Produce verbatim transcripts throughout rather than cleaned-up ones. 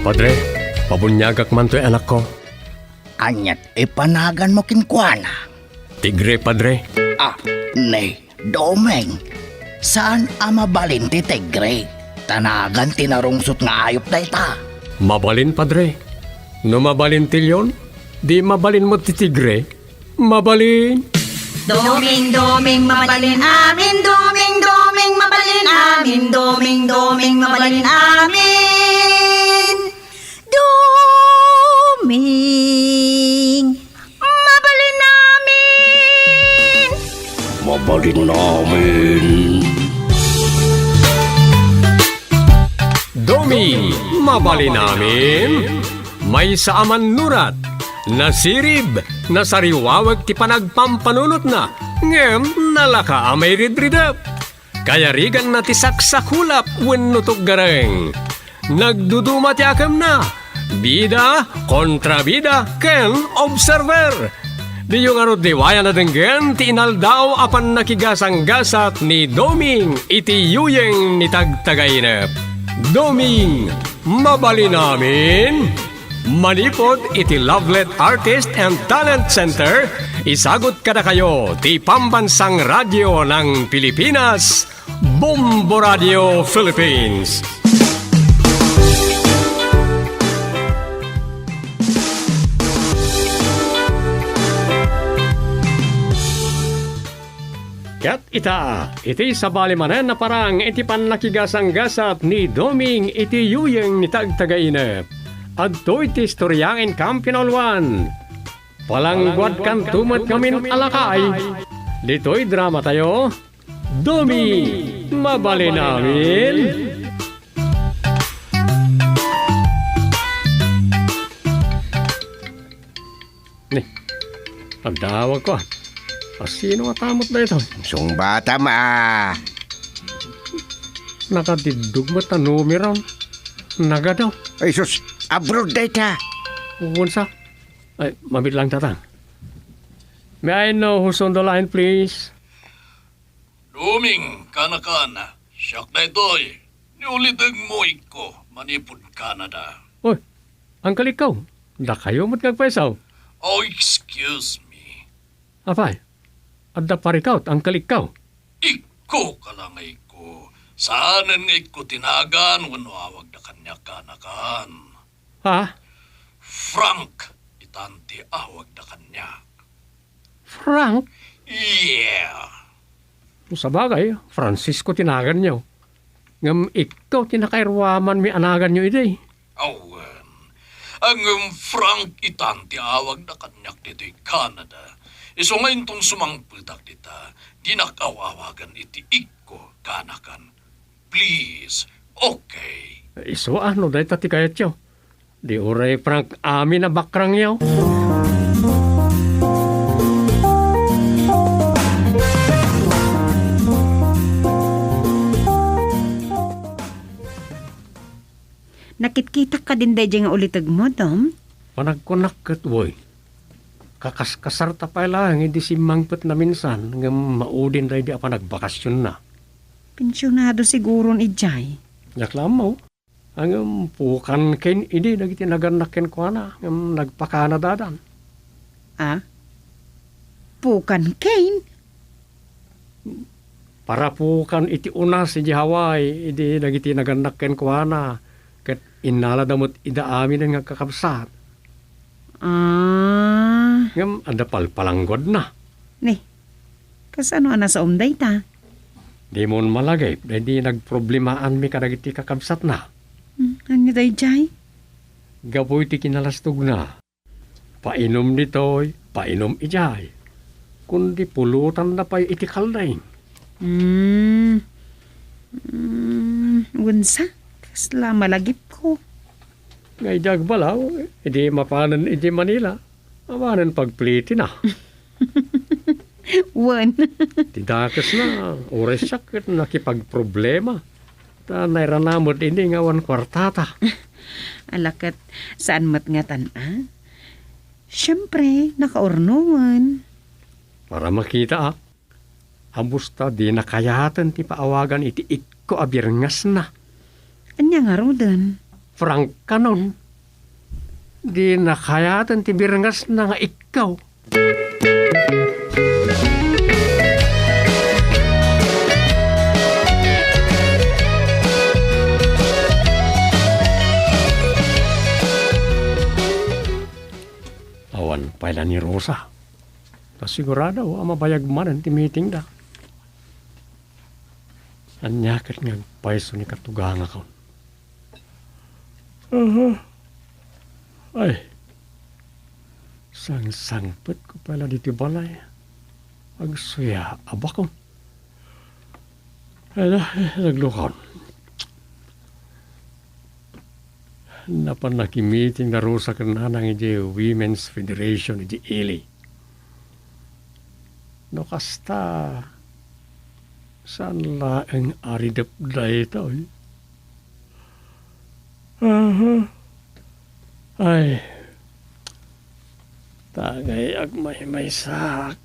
Padre, pabuniagak man toy anakko. Aniat ipanaganmo kenkuana? Tigre, Padre. Ah, ni Doming, saan a mabalin ti tigre? Ta nagan ti narungsot nga ayup dayta. Mabalin, Padre. No mabalin ti leon, di mabalin met ti tigre. Mabalin. Doming, Doming, mabalin amin. Doming, Doming, mabalin amin. Doming, Doming, mabalin amin. Doming, mabalin amin. Mabalin amin. Doming, mabalin amin. Maysa a mannurat, nasirib, nasariwawek ti panagpampanunotna, ngem nalaka a mairidridep. Kayariganna ti saksakulap wenno tuggareng. Nagduduma ti akemna, bida, kontrabida, ken observer. Diyo ngarud liwayan a denggen ti inaldaw a pannakigasanggasat ni Doming iti yuyeng ni Tagtagainep. Doming, mabalin amin? Manipud iti Lovelet Artist and Talent Center, isagut kadakayo ti Pambansang Radyo ng Pilipinas, Bombo Radio Philippines. Ket ita, iti sabali manen a parang iti pannakigasanggasat ni Doming iti yuyeng ni Tagtagainep, adtoy ti istorya nga inkan pinauluan. Palangguadkanto met ngamin a lakay. Ditoy dramatayo, Doming, mabalin amin. Ni, agdawagko, a. A, sino nga tamot daytoy? Sungbatam, a. Nakadiddog met a numeron. Nagado. Ay, sus, abroad dayta. Unsa? Ay, mabit lang, Tatang. May I know who's on the line, please? Doming, kanakan, siak daytoy. Ni ulitegmo, ikko, manipud Canada. Oy, Uncle Ikko, dakayo met nga agpayso. Oh, excuse me. Apay, adda parikaw, Uncle Ikko? Ikko ka la nga ikko. Saanen nga ikko ti nagan wenno awagda kaniak, kanakan. Ha? Frank itan ti awagda kaniak. Frank? Yeah. Sabagay, Francisco ti naganyo. Ngem ikko ti nakairuamanmi a naganyo idi. Awan. Ngem Frank itan ti awagda kaniak ditoy Canada. Isu nga inton sumangpetak dita, dinak aw-awagan iti ikko, kanakan. Please, okay. Isu a no dayta ti kayatyo. Di uray Frank amin a bakrangyo. Nakitkitak kadin daydiay nga ulitegmo, Dom? Panagkunak ket, wen. Kakaskasarta pay laeng idi simmangpetna minsan ngem maudin daydi a panagbakasionna. Pensionado siguron idiay. Diak la ammo. Ngem pukan ken idi dagiti nagannak kenkuana ngem nagpa-Canadadan. A? Pukan ken? Parapukan iti unas idiay Hawaii idi dagiti nagannak kenkuana ket innalada met ida aminen nga agkakabsat. Ah. Ngem adda palpalangguadna. Ni, kasano a nasaom dayta? Dimon malagip daydi nagproblemaanmi kadagiti kakabsatna. Hmm, ania daydiay? Gapu iti kinalastogna, painom ditoy, painom idiay. Kundi pulotanna pay iti kalding. Hmm. Hmm, wensa? Kasla malagipko. Nga idi agbalaw, idi mapanen idi Manila, awanen pagplitina. Wen. Ti dakesna, uray siak ket nakipagproblema. Ta nairana met idi nga awan kuartata. Ala ket, saan met ngatan, a? Siempre, nakaurnoen. Para makita, a. Abusta, dina kayaten ti paawagan iti ikko a birngasna. Ania ngaruden? Frank kanon. Dina kayaten ti birngasna nga ikkew. Awan pay la ni Rosa. Ta sigurado a mabayag manen ti meetingda. Ania ket nga agpayso ni katugangakon? Aha. Ay. Sangsangpetko pay la ditoy balay. Agsuya a bakon. Ala, naglukon. Napan nakimiting da Rosa ken Nanang idiay Women's Federation idiay ili. No kasta, saan laeng a ridep daytoy? Aha. Ay. Tagay agmaymaysak.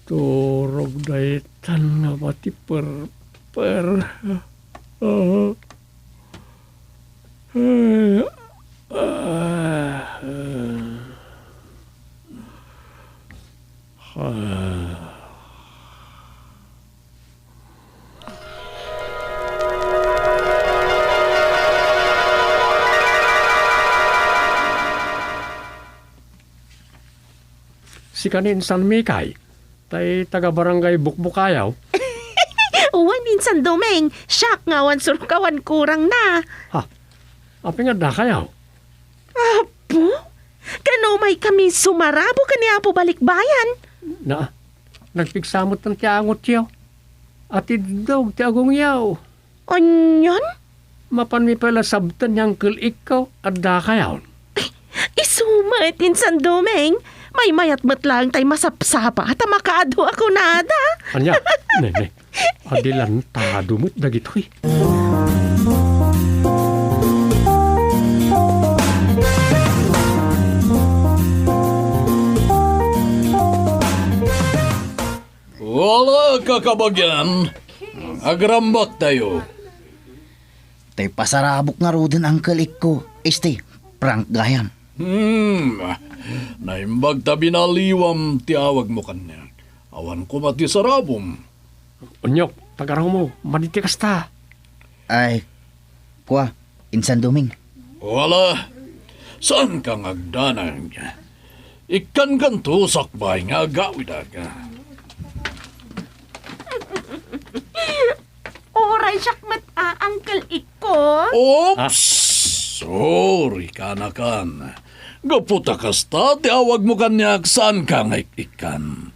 Turog daytan nga matiperper. Aha. Ay. Ah. Ah. Sika ni Insan Mikay, tay taga-barangay Bukbukayaw? Wen, Insan Doming, siak nga awan surok awan kurangna. Ha? Apay nga addakayaw? Apo? Kano may kami sumarabo ken ni Apo Balikbayan? Na, nagpigsa met ti angotyo. Atiddog ti agongyo. Anian? Mapanmi pay la sabten ni Uncle Ikko, addakayaw. Isu met, Insan Doming. Maymayat met laeng tay masapsapa ta makaadu a kunada. Ania? Ne, ne. Adelantado met dagitoy. Wala, kakabagian. Agrambaktayo. Tay pasarabok ngaruden, Uncle Ikko. Este, Frank gayam. Hmm. Naimbag ta binaliwam ti awagmo kaniak. Awan koma ti sarabom. Unyok, tagarawmo, madi ti kasta. Ay, kua, Insan Doming. Wala, saanka nga agdanag. Ikkankanto sakbay nga agawidak. Uray siak met a, Uncle Ikko. Oops! Ah. Sorry, kanakan. Gapu ta kasta ti awagmo kaniak, saanka nga ik-ikkan.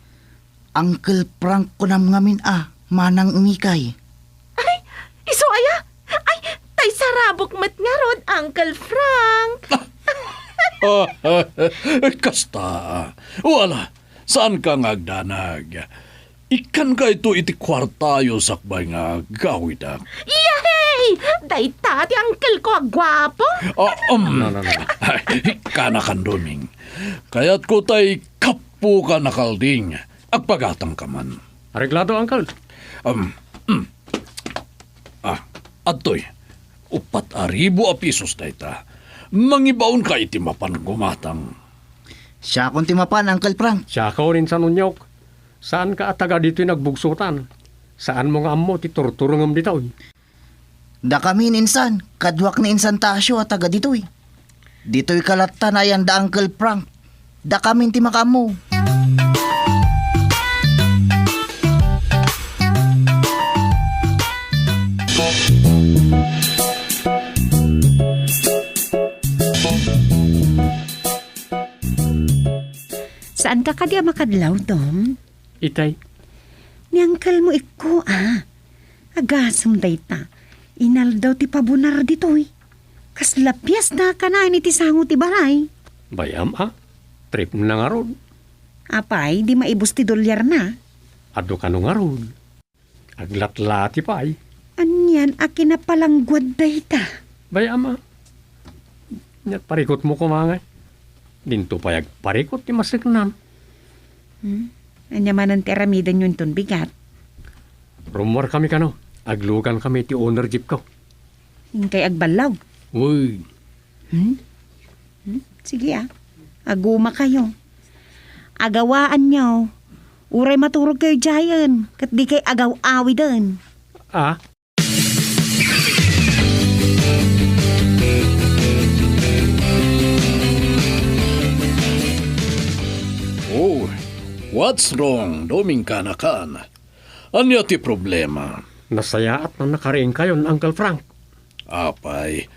Uncle Frank kunam ngamin a, Manang Mikay. Ay, isu aya? Ay, tay sarabok met ngarud, Uncle Frank. Kasta. Wala, saanka nga agdanag. Ikkankayto iti kuartayo sakbay nga agawidak. Yehey! Dayta ti uncle ko a guapo. Ah, um, no, no, no, no. Ay, kanakan, Doming. Kayatko tay kappoka, Nakalding. Agpagatangka man. Areglado, Uncle. Um, um. Ah, adtoy. Uppat a ribu a pisos dayta. Mangibaonka iti mapan gumatang. Siakon ti mapan, Uncle Frank. Siakon, Insan Unyok. Saanka a taga ditoy nagbugsotan. Saanmo nga ammo ti turturongem ditoy. Dakamin, Insan, kaduak ni Insan Tasio a taga ditoy. Ditoyka latta naayan da Uncle Frank. Dakamin ti makaammo. Saanka kadi a makadlaw, Dom? Itay. Ni uncle mo ikko, a. Agasem dayta. Inaldaw ti pabunar ditoy. Kasla piesta kanayon iti sango ti balay. Bay-am a, tripna ngarud. Apay, di maibus ti dolyarna? Adu kano ngarud. Aglatlati pay. Anian a kinapalangguad dayta? Bay-am a. Nia parikutmo koma ngay. Dinto pay agparikut ti maseknan. Hmm? Ania manen ti aramidenyo inton bigat? Rummuarkami kano. Aglugankami iti owner jeepko. Inkay agballaw. Uy. Hmm? Hmm? Sige, ah. Agumakayo. Agawaanyo. Uray maturogkayo diayen, ket dikay agaw-awiden. Ah? Oh, what's wrong, Doming Kanakan? Ania ti problema? Nasayaat a nakariingkayon, Uncle Frank. Apay,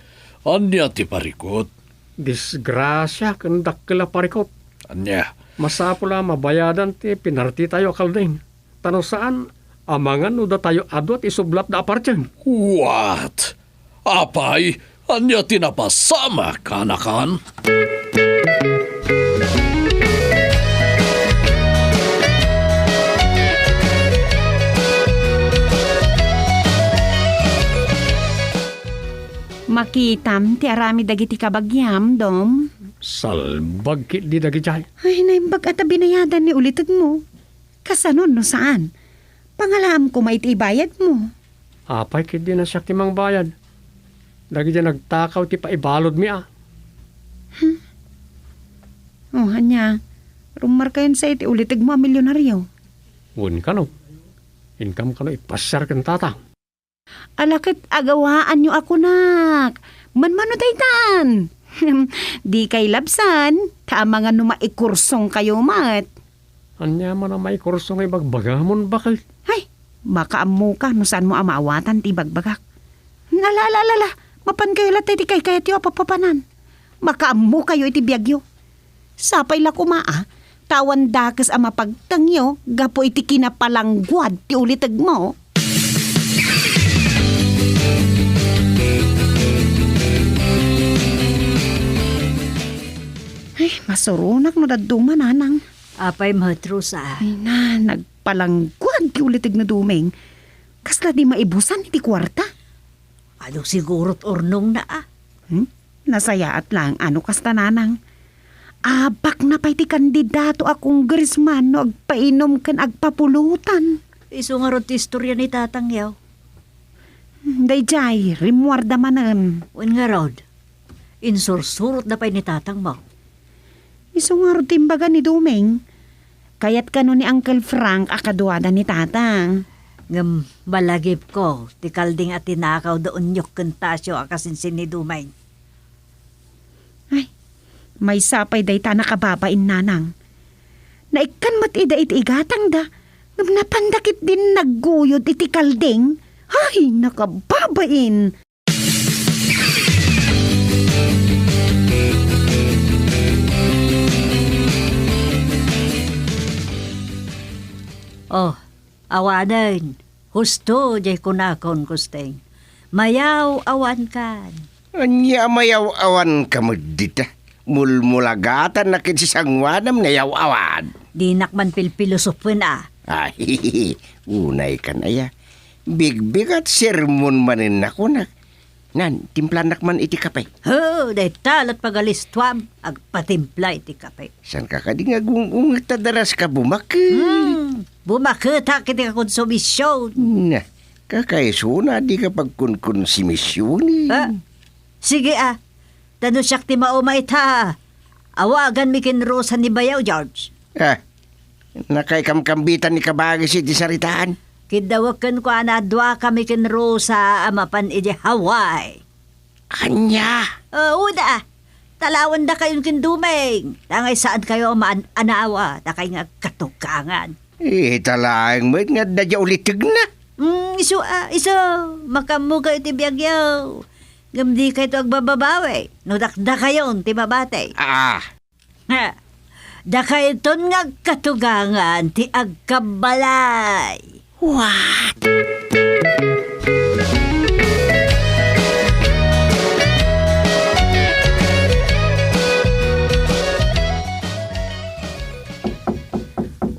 ania ti parikut? Disgrasia ken dakkel a parikut. Ania? Masapul a mabayadan ti pinartitayo a kalding. Ta no saan, amangan no datayo adu ti isublatda a partien. What? Apay, ania ti napasamak, Kanakan? Makitam ti aramid dagiti kabagiam, Dom. Salbag ketdi dagidiay. Ay, naimbag a ta binayadan ni ulitegmo. Kasano no saan? Pangalaam koma iti ibayadmo. Apay ketdi no siak ti mangbayad? Dagiti nagtakaw ti paibaludmi a. Hmm. Oh, ania, rummuarkayon sa iti ulitegmo a milionario. Wen kano. Inkam kano ipasiar ken tatang. Ala ket agawaanyo a kunak. Manmano daytan? Dikay labsan, ta amangan no maikursongkayo met. Ania man a maikursong nga ibagbagamon, baket? Hay, makaammoka no saanmo a maawatan ti ibagbagak. Ala, ala, ala, ala, mapankayo latta iti kaykayatyo a papapanan. Makaammokayo iti biagyo. Sapay la koma a, ta awan dakes a mapagtengyo gapu iti kinapalangguad ti ulitegmo. Ay, masuronak no dadduma, nanang. Apay met, Rosa? Ay na, nagpalangguad ti ulitegna, Doming. Kasla di maibusan iti kuarta. Adu sigurot urnongna a. Hmm? Nasayaat laeng a no kasta, nanang. Abakna pay ti kandidato a congressman no agpainum ken agpapulotan. Isu ngarud ti istorya ni tatangyo. Hmm, daydiay, rimmuarda manen. Wen ngarud, insursurotda pay ni tatangmo. Isu ngarud ti imbaga ni Doming. Kayat kano ni Uncle Frank a kaduada ni Tatang. Ngem malagipko ti kalding a tinakawda Onyok ken Tasio a kasinsin ni Doming. Ay, maysa pay dayta a nakababain, nanang. Naikkan met ida iti igatangda, ngem napanda ketdin nagguyod iti kalding. Ay, nakababain! Oh, awanen. Husto diay kunakon, Kusteng. Mayaw-awankan. Ania a mayaw-awanka met dita? Mulmulagatannak iti sangoanam, nayaw-awan. Dinak man pilpilosopen a. Ay, unaykan aya. Bigbigat sermon manen a kunak. Nan, timplannak man iti kape. Ho, dayta lat pagalistuam, agpatimpla iti kape. Saanka kadi nga agung-unget ta daraska bumaket? Hmm, bumaketak iti kakonsumision. Na, kakaisuna dika pagkonkonsumision. Ah, sige a. Ta no siak ti mauma ita, awaganmi ken Rosa ni bayaw, George. Ah, nakaikamkambitan ni kabagis iti saritaan. Kiddawek kenkuana a duakami ken Rosa a mapan idiay Hawaii. Ania? Ah, una, talawendakayon ken Doming. Tangay saankayo a maan-anawa, dakay nga agkatugangan. Ita laeng met nga adda diay ulitegna. Mm, isu a, isu, makaammokayo iti biagyo. Ngem dikayto agbababawi no dakdakayon ti mabati. Ah, Ha, dakayton nga agkatugangan ti agkabbalay. What?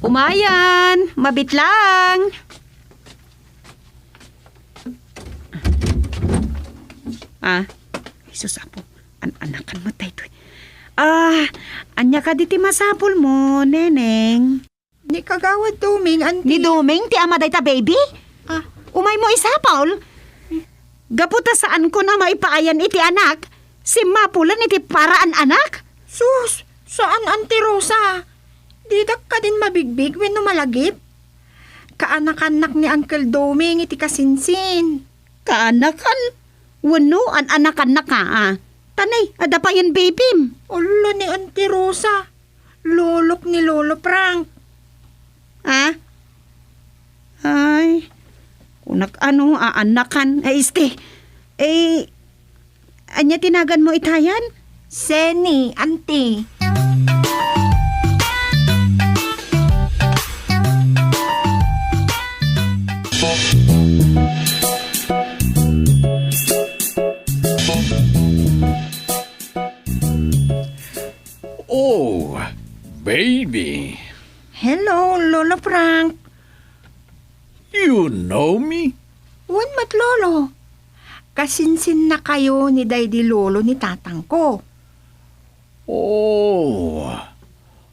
Umayan, mabitlang. Ah, Jesus, Apo. An-anakan met daytoy. Ah, ania kadi ti masapulmo, Neneng? Ni Kagawad Doming, anti. Ni Doming ti ama dayta baby? Ah. Umaymo isapul? Gapu ta saanko a maipaayan iti anak, simmapulen iti paraan anak? Sus, saan, Auntie Rosa. Didak kadin mabigbig wenno malagip? Kaanakannak ni Uncle Doming iti kasinsin. Kaanakan? Wenno an-anakannak a? Tanay, adda payen bebim. Ulo ni Auntie Rosa. Lolok ni Lolo Frank. Ah? Ay, kunak ano, aanakan. Ay, este. Eh, ania ti naganmo itayan? Seni, Auntie. Oh, baby. Hello, Lolo Frank. You know me? Wen met, Lolo. Kasinsinnakayo ni daydi lolo ni tatangko. Oh,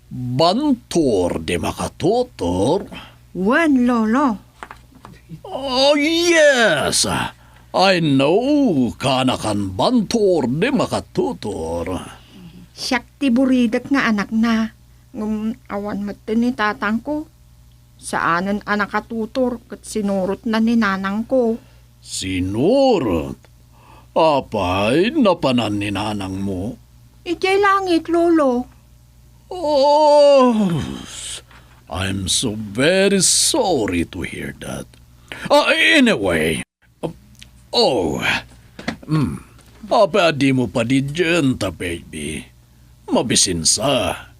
Bantor di Makatutor? Wen, Lolo. Oh, yes. I know, kaanakan Bantor di Makatutor. Siak ti buridak nga anakna. Ngem awan met ni tatangko. Saanen a nakatutor ket sinurotna ni nanangko. Sinurot? Apay, napanan ni nanangmo? Idiay langit, Lolo. Oh, I'm so very sorry to hear that. Ah, anyway, oh, mm, apay a dimo padiddien ta, baby. Mabisinsa.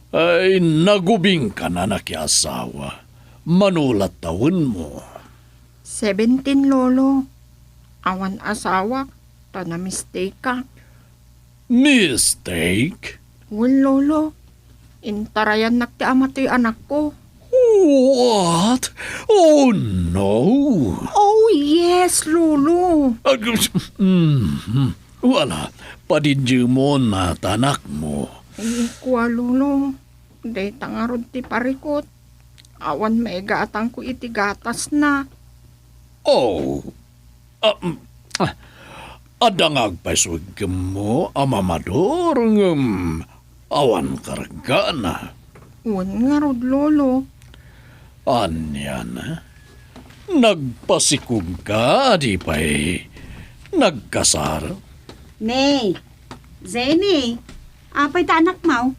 Ay, nagubingkan a nakiasawa. Mano la tawenmo? Seventeen, Lolo. Awan asawak, ta na-mistake-ak. Mistake? Wen, Lolo. Intarayannak ti ama toy anakko. What? Oh, no! Oh, yes, Lolo. Ag-, mhm. Wala, padiddiem ta anakmo. Ay, kua, Lolo. Dayta ngarud ti parikut. Awan maigatanko iti gatasna. Oh, ah, mm, ah, adda nga agpaisuggemmo a mamador ngem awan kargana. Wen ngarud, Lolo. Anian? Nagpasikogka a di pay nagkasar? Nay, Jenny, apay ta anakmo?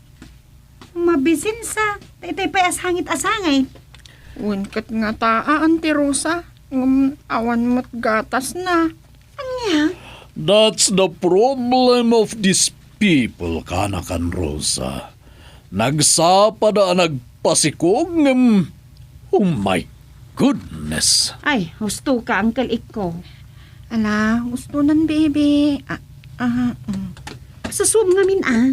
Mabisinsa, ta itay pay a sangit a sangit. Wen ket ngata, Auntie Rosa, ngem awan met gatasna. Ania? That's the problem of these people, kaanakan Rosa. Nagsapda a nagpasikog ngem, oh my goodness. Ay, husto ka, Uncle Ikko. Ala, husto nan, baby. Ah, ah, mm. Susum ngamin, ah.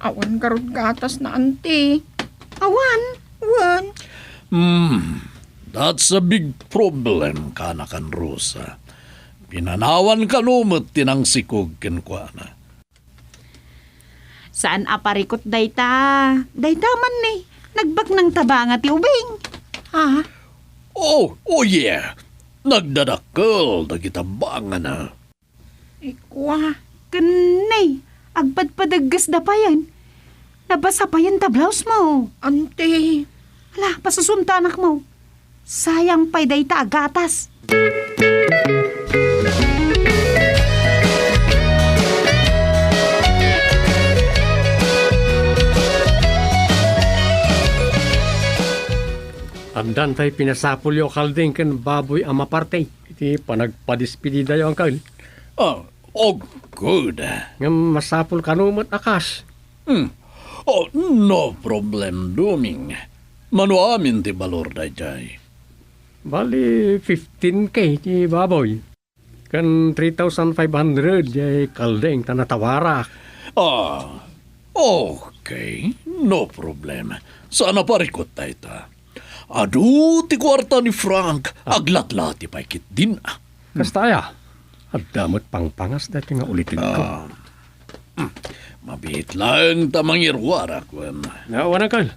Awan garud gatasna, Auntie. Awan? Wen. Hmm, that's a big problem, kaanakan Rosa. Pinanawan kano met ti nangsikog kenkuana. Saan a parikut dayta. Dayta man ni, nagbaknang tabanga ti ubing. Ah? Oh, oh yeah. Nagdadakkel dagita bangana. Ikua. Ken nay, agpadpadaggesda payen. Nabasa payen ta blouse mo. Auntie. Ala, pasusum ta anakmo. Sayang pay dayta a gatas. Addan tay pinasapulyo a kalding ken baboy a maparte iti panagpadespededayo, Uncle. Ah, oh, good. Ngem masapul kano met a cash. Hmm. Oh, no problem, Doming. Mano amin ti balor daydiay? Bali, fifteen K ti baboy. Ken three thousand five hundred diay kalding ta natawarak. Ah, okay. No problem. Saan a parikut dayta. Adu ti kuarta ni Frank, ah, aglatlati pay ketdin. Kasta aya, adda met pangpangas daytoy nga ulitedko. Ah. Hmm. Mabiit laeng ta mangiruarak, wen. Nga, wen, Uncle.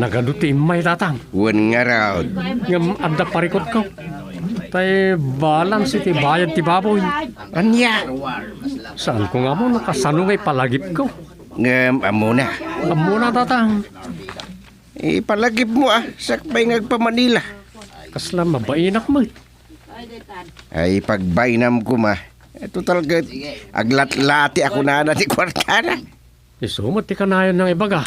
Nagadu ti immay, Tatang. Wen ngarud. Ngem adda parikutko. Tay balance iti bayad ti baboy. Ania? Saanko nga ammo no kasano nga ipalagipko. Ngem ammona. Ammona, Tatang. Ipalagipmo a, sakbay nga agpamanila. Kasla mabainak met. Ay, pagbainam koma. Total ket aglatlati a kunana ti kuartana. Isu met ti kanayon nga ibaga.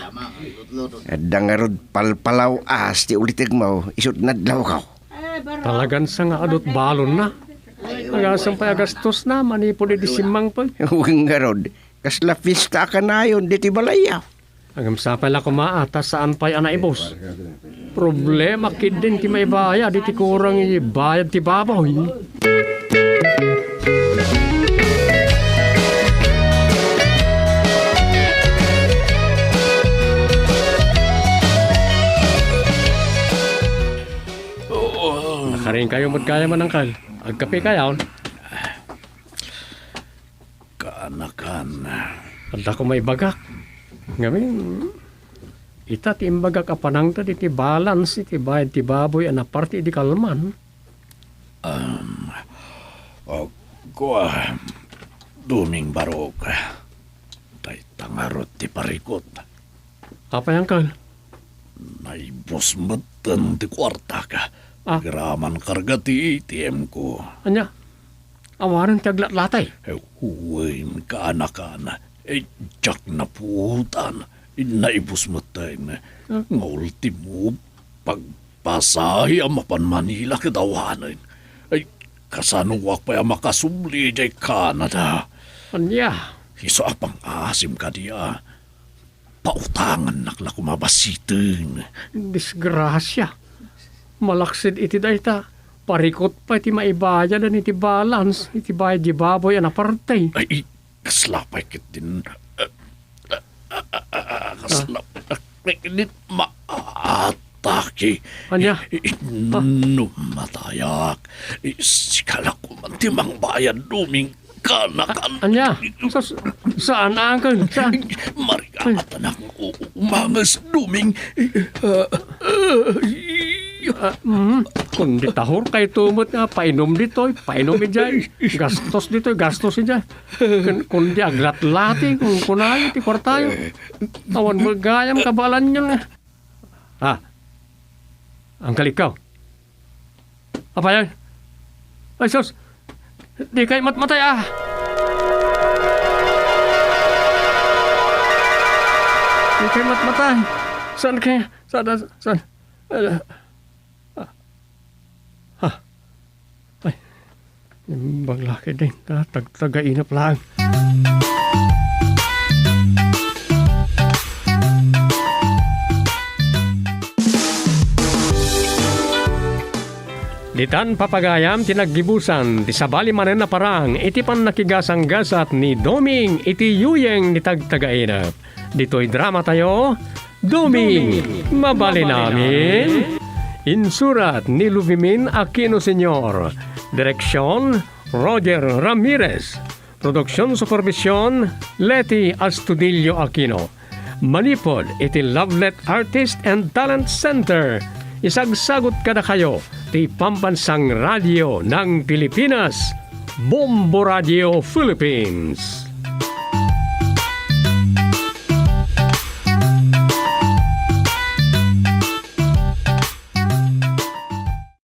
Adda ngarud palpalaw-as ti ulitegmo, isut' nadlawko. Talagan sa nga adut balonna. Agasem pay a gastosna manipud idi simmangpet. Wen ngarud, kasla pista a kanayon ditoy balayyo. Ngem sapay la koma a ta saan pay a naibus. Problema ketdin ti maibayad iti kurang iti bayad ti baboy. Nakarinkayo met gayam, Uncle. Agkapekayon? Kaanakan. Adda koma ibagak. Ngamin, ita ti imbagak a panangted iti balance iti bayad ti baboy a naparti idi kalman. Um, oh, kua, Doming Barok. Dayta ngarud ti parikut. Apay, Uncle? Naibus metten ti kuartak. Ah. Agraman karga ti A T M ko. Ania? Awanen ti aglatlatay? Eh, wen, kaanakan. Eh, diak napuotan. Naibus metten. Ah. Nga ultimo, pagpasahe a mapan Manila ket awanen. Ay, kasanoak pay a makasubli idiay Canada? Ania? Isu a pangaasim kadi a pautangannak la koma basiten. Disgrasia. Malaksid iti dayta, parikut pay ti maibayadan iti balance iti bayad di baboy a naparti. Ay, kasla pay ketdin, ah, ah, ah, ah, kasla pay ketdin maatake. Ania? I-, i-, Ah. No matayak, i-, sika la koman ti mangbayad, Doming, kaanakan. Ania? Sa-, sa-, saan, Uncle? Saan? Marigatanak umanges, Doming. Ah, ah, Ah, mm. Kundi tahurkayto met nga painom ditoy, painom idiay. Gastos ditoy, gastos idiay. Kun-, kundi aglatlati, kun kunayo ti kuartayo. Awan met gayam kabaelanyo nga. Ah. Uncle, ikaw. Apay, ay? Ay, sus. Di kay matmatay, ah. Di kay matmatay. Saan kay, saan, saan? Ah, ah. Ay, imbag la ketdin, ah, tagtagainep laeng. Ditan papagayam ti naggibusan ti sabali manen a parang iti pannakigasanggasat ni Doming iti yuyeng ni tagtagainep. Ditoy dramatayo, Doming, mabalin amin. Insurat ni Luvimin Aquino Senior. Direksyon, Roger Ramirez. Production supervision, Leti Astudillo Aquino. Manipud iti Lovelet Artist and Talent Center, isagsagut kadakayo ti Pambansang Radio ng Pilipinas, Bombo Radio Philippines.